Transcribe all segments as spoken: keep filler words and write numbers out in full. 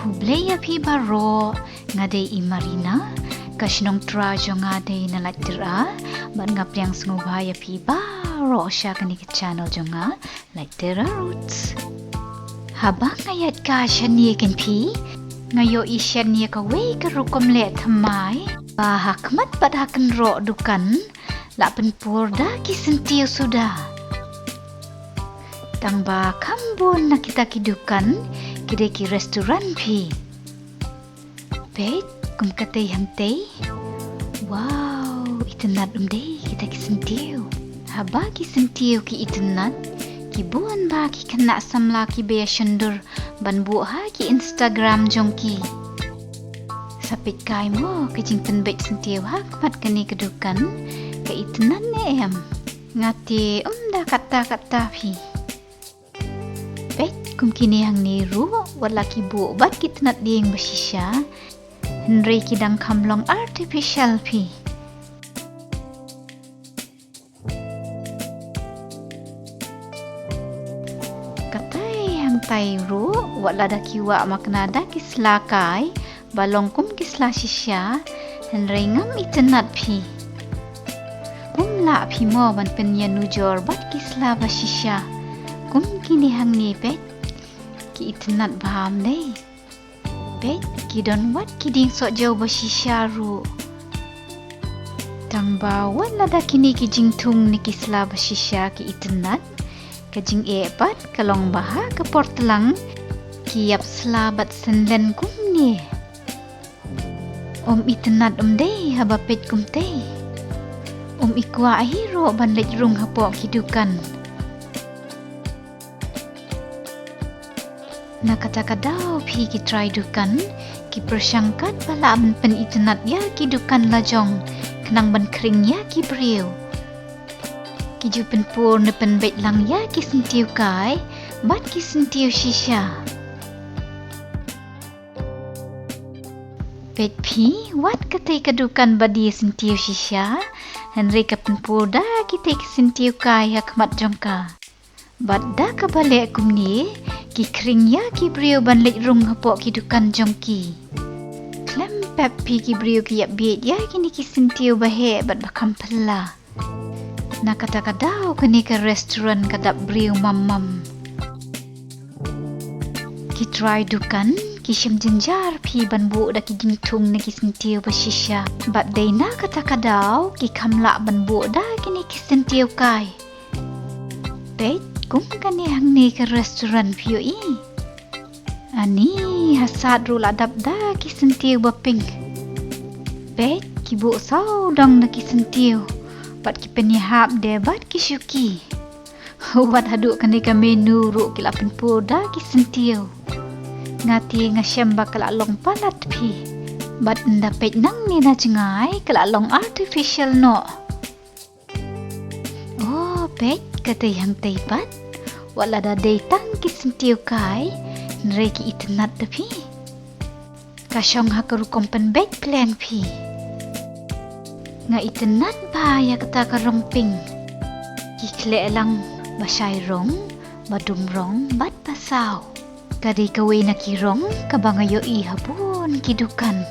Khublei ïa phi baroh, nga dei i Marina, ka shnong Trai jong nga dei na Laityra, bad nga pdiang sngewbha ïa phi baroh sha kane ka channel jong nga, Laityra Roots. Haba nga ïaid kai shane kein phi, nga ïohi shen ïa kawei ka rukom leh thymmai ba ha khmat bad ha kynroh dukan la pynpur da ki syntiew suda. Tang ba kham bun na kita ki dukan ki dei ki restaurant phi. Peit, kum katei hangtei. Wow, itynnad um dei kita ki syntiew. Haba ki syntiew ki itynnad, ki bun ba ki khynnah samla kiba ïa shondur ban buh ha ki Instagram jong ki. Sa peit kai mo ka jingpynbeit syntiew ha khmat kane ka dukan, ka itynnad ne em? Nga te ym da katta katta phi. Peit, kum kine hangne ruh, wat la ki buh bad ki tnat dieng ba shisha, hynrei ki dang kham long artificial phi. Katai hangtai ruh, wat la da ki wah makna da ki sla kai ba long kum ki sla shisha, hynrei ngam itynnad phi. Ym lah phi mo ban pynïanujor bad ki sla ba shisha kum kine hangne. Peit, ki itynnad bha um dei? Peit, ki don wat ki dieng sohjew ba shisha ruh. Tang ba wat la da kine ki jingthung ne ki sla ba shisha ki itynnad, ka jingeh pat ka long ba ha ka por tlang ki ïap sla bad synlen kumne. Ym itynnad um dei haba peit kumtei? Ym i kwah hi ruh ban leit rung hapoh ki dukan. Na kata ka daw phi ki trai dukan ki pyrshang katba lah ban pynitynnad ïa ki dukan lajong khnang ban khring ïa ki briew. Ki ju pynpur ne pynbeit lang ïa ki syntiew kai bad ki syntiew shisha. Peit phi, wat katei ka dukan ba die syntiew shisha, hynrei ka pynpur da kitei ki syntiew kai ha khmat jong ka. Bad da kaba leh kumne, ki khring ïa ki briew ban leit rung hapoh ki dukan jong ki. Khlem pep phi ki briew ki ïap bieit ïa kine ki syntiew ba heh bad ba kham phylla. Na kata ka daw kane ka restaurant ka dap briew mam mam. Ki trai dukan ki shem jynjar phi ban buh da ki jingthung ne ki syntiew ba shisha. Bad dei na kata ka daw ki kham lah ban buh da kine ki syntiew kai. Peit, kum kane hangne ka restaurant phi ïohi. Ani, ha sat ruh la dap da ki syntiew ba pink. Peit, ki buh sawdong da ki syntiew. Bad ki pynïahap de bad ki shuki. Wat haduh kane ka menu ruh ki la pynpur da ki syntiew. Nga te nga shem ba ka la long palat phi. Bad ynda peit nangne na jngai ka la long artificial noh. Oh, peit, katei hangtei pat. Wat la da dei tang ki syntiew kai, hynrei ki itynnad da phi. Ka shong ha ka rukom pynbeit pleng phi. Nga itynnad bha ïa kata ka rong pink. Ki khleh lang ba shai rong, ba dum rong, bad ba saw. Ka dei kawei na ki rong kaba nga ïohi ha bun ki dukan.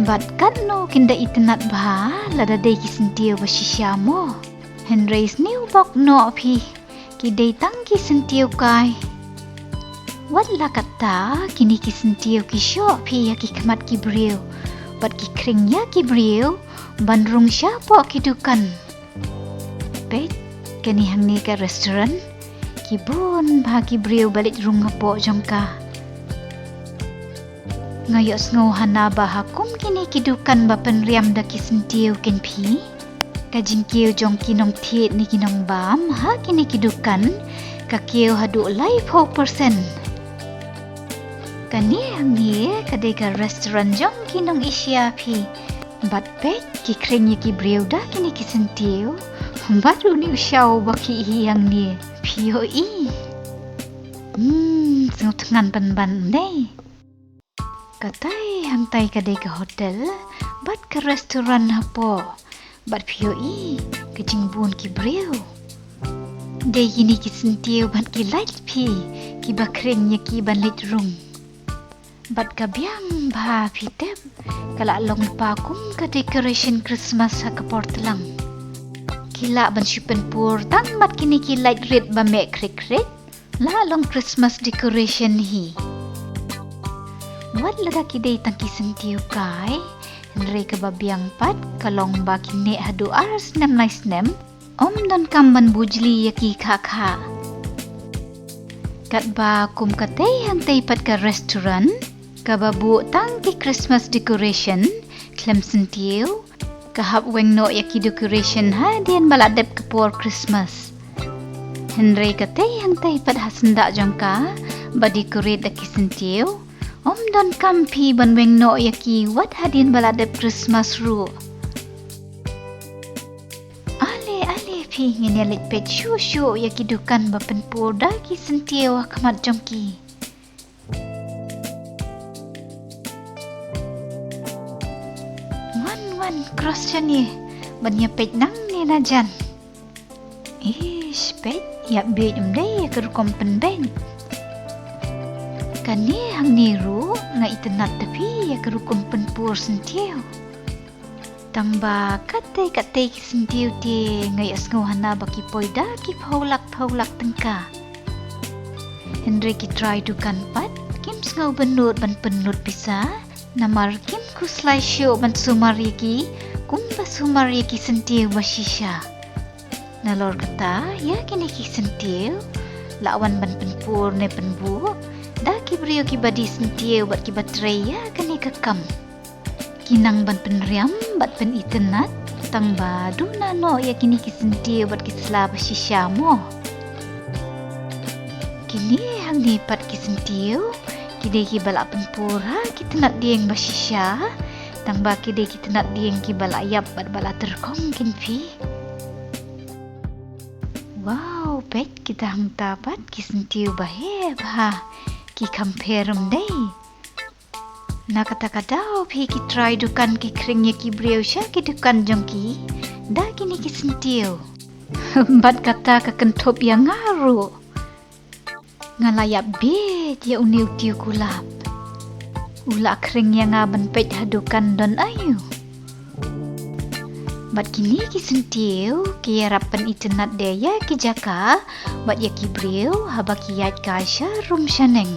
Bad katno kin da itynnad bha lada dei ki syntiew ba shisha mo. Hynrei sniew bok noh phi, ki dei tang ki syntiew kai. Wat la katta, kine ki syntiew ki shoh phi ïa ki khmat ki briew. Bad ki khring ïa ki briew ban rung shapoh ki dukan. Peit, kane hangne ka restaurant, ki bun bha ki briew ba leit rung hapoh jong ka. Nga ïohsngew hana ba ha kum kine ki dukan ba pynriam da ki syntiew kin phi. Ka jingkiew jong ki nongthied ne ki nongbam ha kine ki dukan ka kiew haduh laiphew percent. Kane hangne ka dei ka restaurant jong ki nong Asia phi. Bad peit, ki khring ïa ki briew da kine ki syntiew. Bad une u shaw ba ki hi hangne, phi ïohi. Hmm, sngewthngan pynban ne. Katai hangtai ka dei ka hotel bad ka restaurant hapoh. Bad phi ïohi, ka jingbun ki briew. Dei kine ki syntiew bad ki light phi kiba khring ïa ki ban leit rung. Bad ka biang bha phi tip, ka la long lypa kum ka decoration Christmas ha ka por tlang. Ki lah ban shu pynpur tang bad kine ki light rit ba meh khrik khrik, la long Christmas decoration hi. Wat lada ki dei tang ki syntiew kai, hynrei kaba biang pat ka long ba ki neh haduh ar snem lai snem, ym donkam ban bujli ïa ki kha kha. Katba kum katei hangtei pat ka restaurant, kaba buh tang ki Christmas decoration, khlem syntiew, ka hap weng noh ïa ki decoration hadien ba la dep ka por Christmas. Hynrei katei hangtei pat ha syndah jong ka, ba decorate da ki syntiew, ym donkam phi ban weng noh ïa ki wat hadien ba la dep Christmas ruh. Ale ale phi, ngin ïa leit peit shuh shuh ïa ki dukan ba pynpur da ki syntiew ha khmat jong ki. Wan wan, cross shane ban ïa peit nangne na jan. Ish, peit, ïa beit ym dei ïa ka rukom pynbeit. Kane hangne ruh nga itynnad te phi ïa ka rukom pynpur syntiew. Tang ba katei katei ki syntiew te nga ïa sngew hana ba ki poi da ki phew lak phew lak tyngka. Hynrei ki trai dukan pat kim sngew bynnud ban pynlut pisa, namar kim khuslai shuh ban sumar ïa ki kumba sumar ïa ki syntiew ba shisha. Nalor kata, ïa kine ki syntiew la wan ban pynpur ne pynbuh da ki briew kiba die syntiew bad kiba trei ïa kane ka kam. Ki nang ban pynriam bad pynitynnad tang ba duna noh ïa kine ki syntiew bad ki sla ba shisha mo. Kine hangne pat ki syntiew ki dei kiba la pynpur ha ki tnat dieng ba shisha, tang ba ki dei ki tnat dieng kiba la ïap bad ba la tyrkhong kin phi. Wow, peit kita hangta pat ki syntiew ba heh bha, ki kham pher ym dei. Na kata ka daw phi, ki trai dukan ki khring ïa ki briew sha ki dukan jong ki da kine ki syntiew. Bad kata ka kynthup ïa nga ruh. Nga la ïap beit ïa une u tiew kulap. U la khring ïa nga ban peit ha dukan don aïu. Bad kine ki syntiew ki ïarap pynitynnad de ïa ki jaka bad ïa ki briew haba ki ïaid kai sha rum sha neng.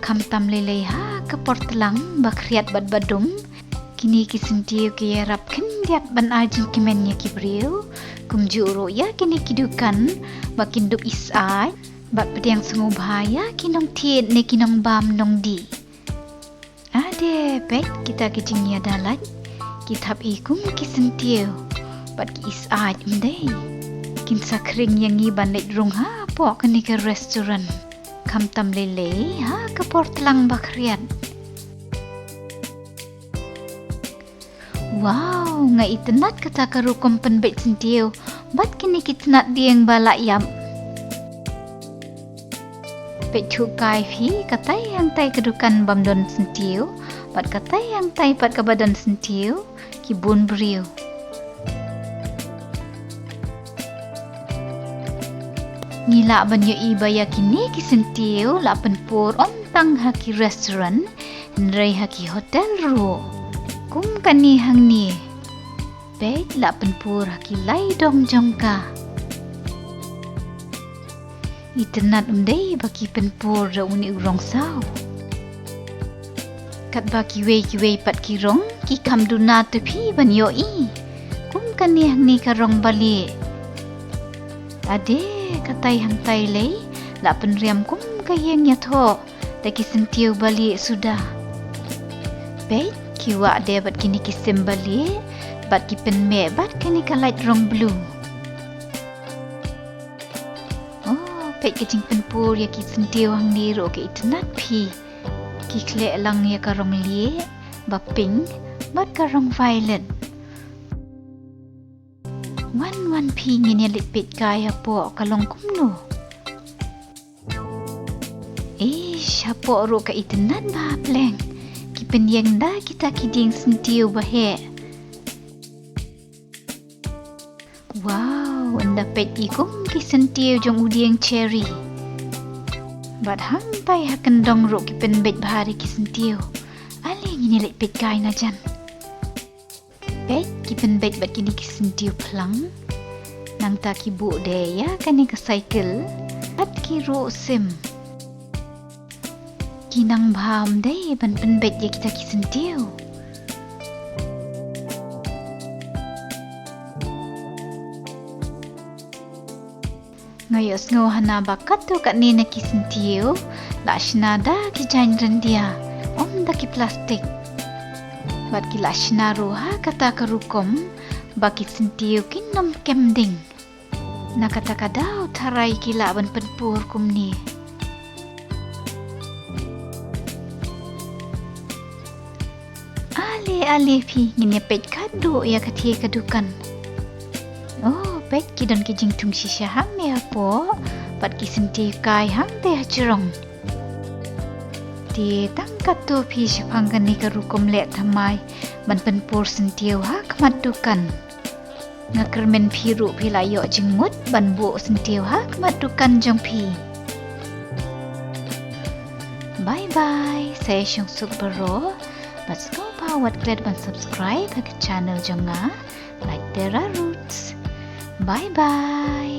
Khamtam lei lei ha ka por tlang ba khriat bad ba dum, kine ki syntiew ki ïarap khyndiat ban ai jingkmen ïa ki briew, kumjuh ruh ïa kine ki dukan ba kin dup ïaid bad pdiang sngewbha ïa ki nongthied ne ki nongbam nongdih. Ade, peit kita ki jingïada lait, ki thap i kum ki syntiew bad ki ïaid ym dei. Kin sa khring ïa ngi ban leit rung hapoh kane ka restaurant. Khamtam lei lei ha ka por tlang ba khriat. Wow, nga itynnad kata ka rukom pynbeit syntiew bad kine ki tnat dieng ba la ïap. Peit thuh kai phi, katai hangtai ka dukan bym don syntiew bad katai hangtai pat kaba don syntiew, ki bun briew. Ngi lah ban ïohi ba ïa kine ki syntiew la pynpur ym tang ha ki restaurant, hynrei ha ki hotel ruh. Kum kane hangne. Peit, la pynpur ha ki lai dong jong ka. Itynnad ym dei ba ki pynpur da une u rong saw. Katba kiwei kiwei pat ki rong ki kham duna te phi ban ïohi. Kum kane hangne ka rong balieh. Ade, katai hangtai lei la pynriam kum ka ïing ïathoh da ki syntiew balieh suda. Peit, ki wah de bad kine ki sim balieh bad ki pynmeh bad kane ka lait rong blue. Oh, peit ka jingpynpur ïa ki syntiew hangne ruh ka itynnad phi. Ki khleh lang ïa ka rong lieh, ba pink bad ka rong violet. Wan wan phi, ngin ïa leit peit kai hapoh ka long kumno. Eish, hapoh ruh ka itynnad bha pleng. Ki pynïeng da kita ki dieng syntiew ba heh. Wow, ynda peit i kum ki syntiew jong u dieng cherry. Bad hangtai ha kyndong ruh ki pynbeit bha da ki syntiew. Ale ngin ïa leit peit kai na jan. Peit ki pynbeit bad kine ki syntiew phlang. Nangta ki buh de ïa kane ka cycle. Bad ki ruh sim. Ki nang bha ym dei ban pynbeit ïa kita ki syntiew. Nga ïohsngew hana ba katto katne na ki syntiew la shna da ki jaiñ ryndia, ym da ki plastik. Bad ki la shna ruh ha kata ka rukom ba ki syntiew kin ym kem ding. Na kata ka daw tharai ki lah ban pynpur kumne. Ale ale phi, ngin ïa peit khadduh ïa kathie ka dukan. Oh, peit ki don ki jingthung shisha hangne hapoh, bad ki syntiew kai hangtei ha jrong. Te tang katto phi, shaphang kane ka rukom leh thymmai ban pynpur syntiew ha khmat dukan. Nga kyrmen phi ruh phi la ïoh jingmut ban buh syntiew ha khmat dukan jong phi. Bye bye, sa ïashongsuk baroh. Bad sngewbha wat klet ban subscribe ha ka channel jong nga, Lightera Roots. Bye bye.